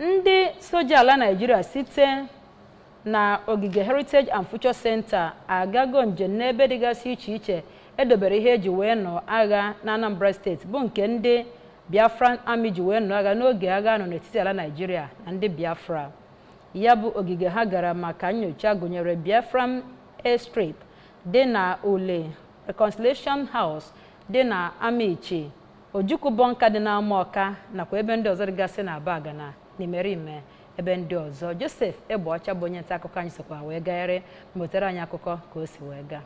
Ndị soja ala Naịjirịa site na ogige Heritage and Future Center agago njem n'ebe dịgasị iche iche edobere ihe eji wee nọ agha na Anambra Steeti, bụ nke ndị Biafran Army ji wee nọ agha n'oge agha nọ n'etiti ala Naịjirịa na ndị Biafra. Ya bụ ogige ha gara maka nyocha gụnyere Biafran Airstrip dị na Ule, Reconciliation House dị na Amichi, Ojukwu Bunker dị n'Amaọka, nakwa ebe ndị ọzọ dịgasị na Abagana na imerime ebe ndị ọzọ. Joseph Egbeọcha bụ onye nta akụkọ anyị sokwa wee gagharị ma wetara anyị akụkọ ka o si wee gaa.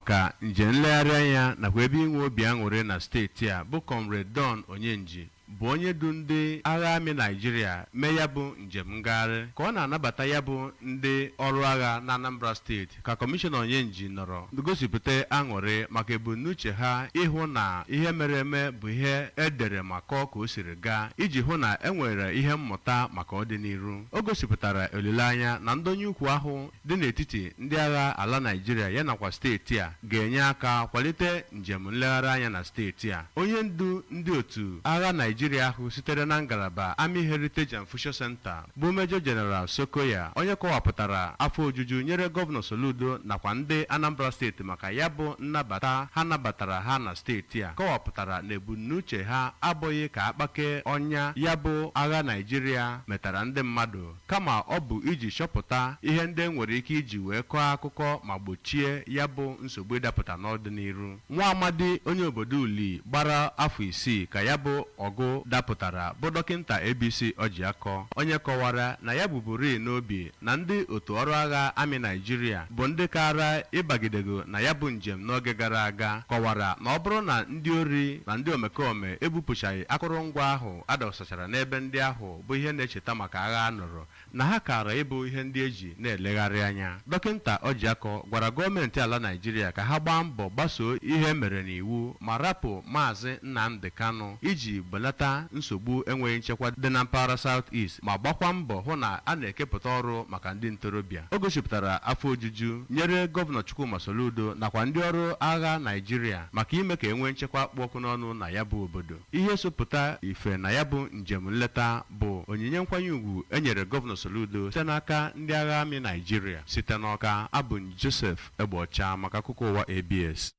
Ka njem nlegharị anya nakwa ebe inwe obi aṅụrị na steeti a bụ Comrade Don Onyenji, bụ onye du ndị agha amị Naịjirịa mee ya bụ njem ngagharị. Ka ọ na-anabata ya bụ ndị ọrụ agha na Anambra Steeti, ka Kọmishọna Onyenji nọrọ gosipụta aṅụrị maka ebumnuche ha ịhụ na ihe mere eme bụ ihe edere ma kọọ ka o siri gaa, iji hụ na e nwere ihe mmụta maka ọdịnihu. O gosipụtara olileanya na ndonye ukwu ahụ dị n'etiti ndị agha ala Naịjirịa ya nakwa steeti a ga-enye aka kwalite njem nlegharị anya na steeti a. Onye ndu ndị otu agha Naịjirịa ahụ sitere na ngalaba Army Heritage and Future Center bụ Major General Sokoya, onye kọwapụtara afọ ojuju nyere Gọvanọ Soludo nakwa ndị Anambra Steeti maka ya bụ nnabata ha nabatara ha na steeti a, kọwapụtara na ebumnuche ha abụghị ka akpake ọnya ya bụ agha Naịjirịa metara ndị mmadụ, kama ọ bụ iji chọpụta ihe ndị e nwere ike iji wee kọọ akụkọ ma gbochie ya bụ nsogbu ịdapụta n'ọdịnihu. Nwa amadi onye obodo Uli gbara afọ 6 ka ya bụ ọgụ dapụtara bụ Dọkịnta ABC Ojiakọ, onye kọwara na ya buburi n'obi na ndị otu ọrụ agha amị Naịjirịa bụ ndị kara ịbagidego na ya bụ njem n'oge gara aga, kọwara na ọ bụrụ na ndị ori na ndị omekome ebupụchaghị akụrụngwa ahụ adọsachara n'ebe ndị ahụ bụ ihe na-echeta maka agha a nụrụ, na ha kara ịbụ ihe ndị eji na-elegharị anya. Dọkịnta Ojiakọ gwara gọọmenti ala Naịjirịa ka ha gbaa mbọ gbasoo ihe mere n'iwu ma rapụ Maazị Nnamdi Kanu iji belata nsogbu enweghị nchekwa dị na mpaghara South East, ma gbakwa mbọ hụ na a na-ekepụta ọrụ maka ndị ntorobịa. O gosipụtara afọ ojuju nyere Gọvanọ Chukwuma Soludo nakwa ndị ọrụ agha Naịjirịa maka ime ka e nwee nchekwa kpụ ọkụ n'ọnụ na ya bụ obodo. Ihe sopụta ife na ya bụ njem nleta bụ onyinye nkwanye ùgwù e nyere Gọvanọ Soludo site n'aka ndị agha amị Naịjirịa. Site n'Ọka, abụ m Joseph Egbeọcha maka akụkọ ụwa ABS.